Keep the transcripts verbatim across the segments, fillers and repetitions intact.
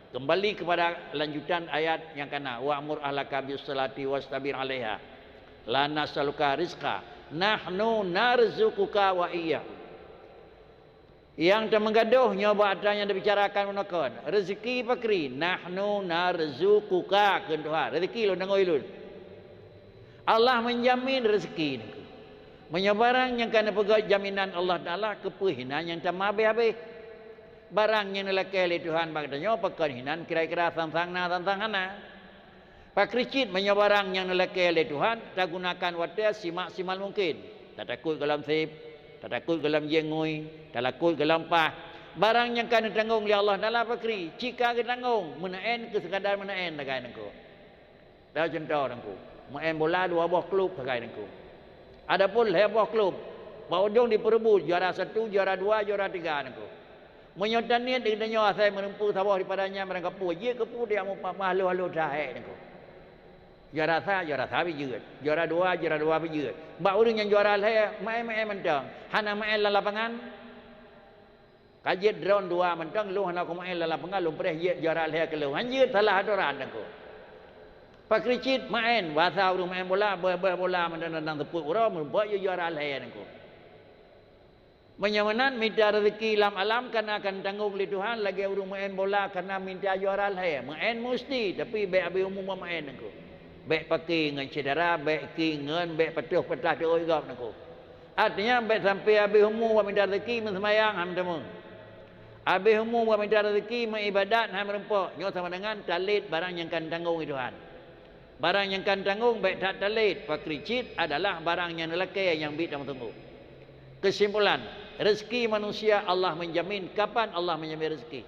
Kembali kepada lanjutan ayat nyang kana, "Wa'mur ahlaka bis-salati wastabir 'alaiha. La nas'aluka rizqa, nahnu narzuquka wa iyyahum." Nyang tameugadôh nyoe bak atra nyang tabicarakan meunokon, rezeki pakri, "Nahnu narzuquka," kheun Tuhan, rezeki lôn tanggong lôn. Allah menjamin rezeki nangku. Meunyoe barang nyang ka neupeugét jaminan Allah Taala, keupeue hinan nyang tameuhabéh-habéh? Barang nyang neulakée lé Tuhan bak geutanyoe pakon hinan kira-kira sang-sang na sang-sang hana. Pakri cit meunyoe barang nyang neulakée lé Tuhan tagunakan watée simaksimal mungken. Tatakot gohlom seb, tatakot gohlom jiék ngui, talakot gohlom paih. Barang nyang ka neutanggong lé Allah Taala pakri, cit ka geutanggong, meunaén keu sekadar meunaén sagai nangku. Tao cuntoh nangku, meuén bola dua boh klub sagai nangku. Adapun lhée boh klub, bak ujong dipeureubut juara satu, juara dua, juara tiga nangku. Meunyoe taniet di geutanyoe asai meureumpok saboh daripada nyan barang kapeue, jeuet keupeue dia mupah halo-halo tahé nangku. Juara sa, juara sa pih jeuet. Juara dua, juara dua pih jeuet. Bak ureuëng nyang juara lhée, meuén-meuén mantong. Hana meuén lam lapangan. Ka jeuet droen dua mantong, lôn hana kumeuén lam lapangan, lôn preh jeuet juara lhée keu lôn. Han jeuet salah atoran nangku. Pakri cit meuén, basa ureuëng meuén bola, beueh-beueh bola mantong, teupeue uroe, meureumpok jeuet juara lhée nangku. Meunyoe meunan, mita rezeki lam alam kana akan tanggong lé Tuhan lagée ureuëng meuén bola kana mita juara lhée. Meuén musti, tapi bék habéh umu bak meuén nangku. Bék paké ngon syedara, bék ki ngon, bék patoh patah teuôt gob nangku. Artinya, bék sampai habéh umu bak mita rezeki meuseumayang han meuteumé. Habéh umu bak mita rezeki meuibadat han meureumpok. Nyoe sama dengan talét barang nyang ka neutanggong lé Tuhan. Barang nyang ka tanggong bék that talét, pakri cit adalah barang nyang neulakée nyang biet tameuteumé. Keusimpulan, rezeki manusia Allah menjamin. Kapan Allah menjamin rezeki?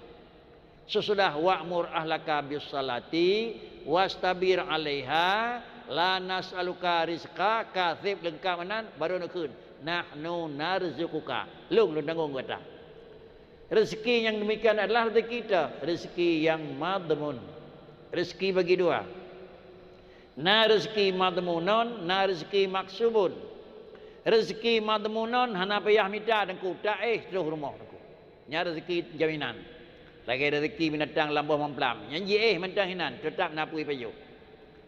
Sesudah "Wa'mur ahlaka bis-salati wastabir 'alaiha, la nas'aluka rizqa," ka seb leungkab meunan, baru neukheun, "Nahnu narzuquka." Lôn, lôn tanggong gata. Rezeki nyang demikian adalah rezeki ta, rezeki nyang madhmun. Rezeki bagi dua. Na rezeki madhmunon, na rezeki maksubun. Rezeki madhmunon hana payah mita nangku, taéh troh rumoh nangku. Nyan rezeki jaminan. Lagée rezeki binatang lam boh mamplam, nyan jiéh mantong hinan, teutab na peue jipajoh.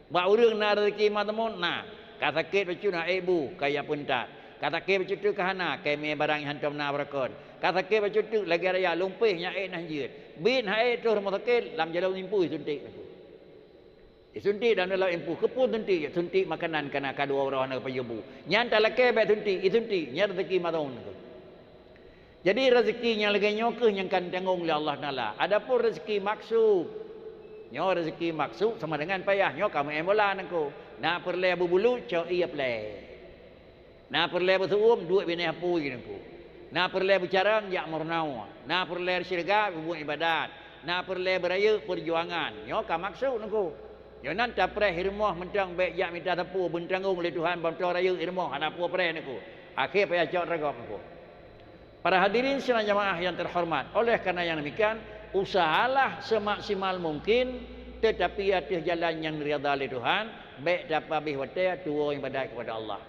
Bak ureuëng na rezeki madhmun, na. Ka sakét bacut na ék bu, ka jak peuntat. Ka sakét bacut teuk ka hana, ka imé barang nyang hántom na barakon. Ka sakét bacut teuk lagée raya lumpéh nyang ék na jeuet. Biet na ék troh rumoh sakét, lam jalan impui suntik. Isuntik dan dalam impui, keupeue suntik? Suntik makanan kana ka dua uroe hana geupajôh bu. Nyan talakée bék suntik, isuntik, nyan rezeki madhmun. Jadi, rezeki nyang lagée nyoe kheueh nyang ka tanggong lé Allah Taala. Adapun rezeki maksub, nyoe rezeki maksub sama dengan payah. Nyoe ka meuén bola nangku. Na peureulée beubulu, cok ie plé. Na peureulée beuseuuem, duek binéh apui nangku. Na peureulée beucarông, jak meurunoe. Na peureulée syeuruga, peubuet ibadat. Na peureulée beurayeuk, peujuangan. Nyoe ka maksub nangku. Nyoe nan tapreh i rumoh mantong bék jak mita sapeue, beutanggong lé Tuhan bantoe rayeuk i rumoh, hana peue preh nangku. Akhé payah cok ragok nangku. Para hadirin sidang jamaah yang terhormat, oleh karena yang demikian, usahalah semaksimal mungkin, tetapi ateueh jalan nyang ridha lé Tuhan, bék tapeuhabéh watée tuwoe ibadat kepada Allah.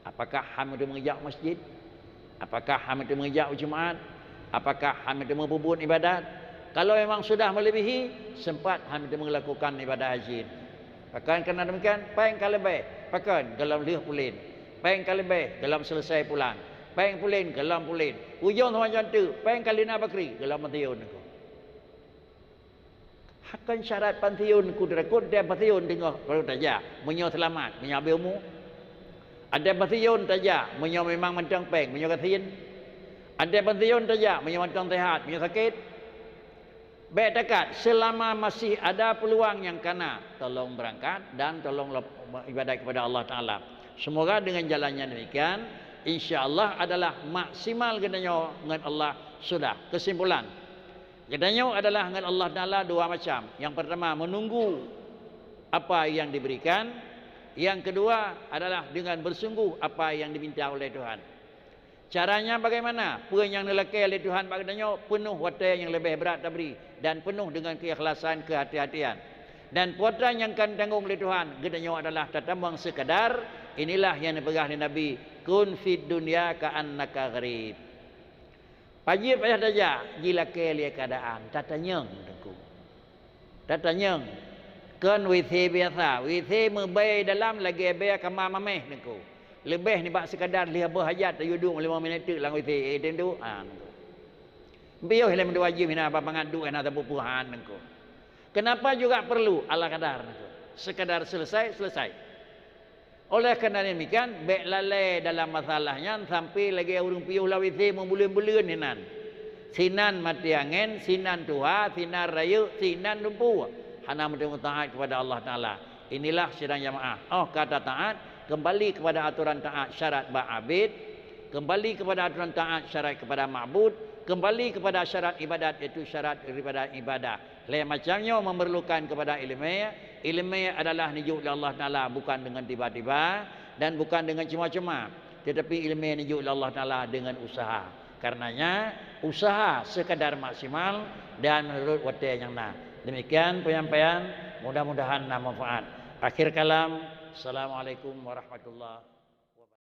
Apakah han meuteumé jak masjid? Apakah han meuteumé jak u Jumat? Apakah han meuteumé peubuet ibadat? Kalau memang sudah melebihi, sempat han meuteumé lakukan ibadat haji. Pakon keunan demikian, péng ka leubeh, pakon golom lheueh pulen. Péng ka leubeh golom seuleusai pulan. Péng pulen golom pulen. Ujong sama jantu, péng ka lina bakri golom meuteun nangku. Hakon syarat pansiun ku teurakot, até pansiun teungoh baru tajak, meunyoe seulamat, meunyoe habéh umu. Até pansiun tajak, meunyoe memang mantong péng, meunyoe gasien. Até pansiun tajak, meunyoe mantong sehat, meunyoe sakét. Bék takat, selama masih ada peluang nyang kana, tolong berangkat dan tolong lop-, ibadat kepada Allah Taala. Semoga dengan jalannya demikian, insya Allah adalah maksimal geutanyoe ngon Allah sudah. Kesimpulan, geutanyoe adalah ngon Allah Taala dua macam. Yang pertama, menunggu apa yang diberikan. Yang kedua adalah dengan bersungguh apa yang diminta oleh Tuhan. Caranya bagaimana? Peue nyang neulakée lé Tuhan bak geutanyoe peunoh watée nyang leubeh brat tabri dan peunoh deungon keukhlasan, keuhati-hatian. Dan peue atra nyang ka tanggong lé Tuhan, geutanyoe adalah tatamong sekadar. Inilah nyang neupeugah lé Nabi, "Kun fid dunya ka'annaka gharib." Pajoh payah tajak, jilakée lé keuadaan, tatanyong teungku. Tatanyong, kon WC biasa, WC meubèe dalam lagèe bèe kama maméh Teungku. Leubeh nibak sekadar lheueh boh hajat tayue duek limong minit teuk lam WC, eh, Teungku. Ah, Teungku. Piôh lé meutuah jih hina apa mangat duek hana sapeue-peue han Teungku. Kenapa juga perlu ala kadar Teungku? Sekadar selesai, selesai. Oleh karena demikian, bèk lalai dalam masalah nyan sampai lagèe ureueng piôh lam WC meubuleuen-buleuen inan. Sinan maté angén, sinan tuha, sinan rayeuk, sinan lumpu. Hana meuteumé taat kepada Allah Taala. Inilah sidang jamaah. Oh, kata taat, kembali kepada aturan taat syarat bak abid, kembali kepada aturan taat syarat kepada ma'bud, kembali kepada syarat ibadat, yaitu syarat daripada ibadah. Lhèe macam nyoe memerlukan kepada ileumèe. Ileumèe adalah neujok lé Allah Taala bukan dengan tiba-tiba dan bukan dengan cuma-cuma, tetapi ileumèe neujok lé Allah Taala dengan usaha. Karenanya, usaha sekadar maksimal dan menurut watèe nyang na. Demikian penyampaian, mudah-mudahan na manfaat. Akhir kalam, Assalamualaikum warahmatullahi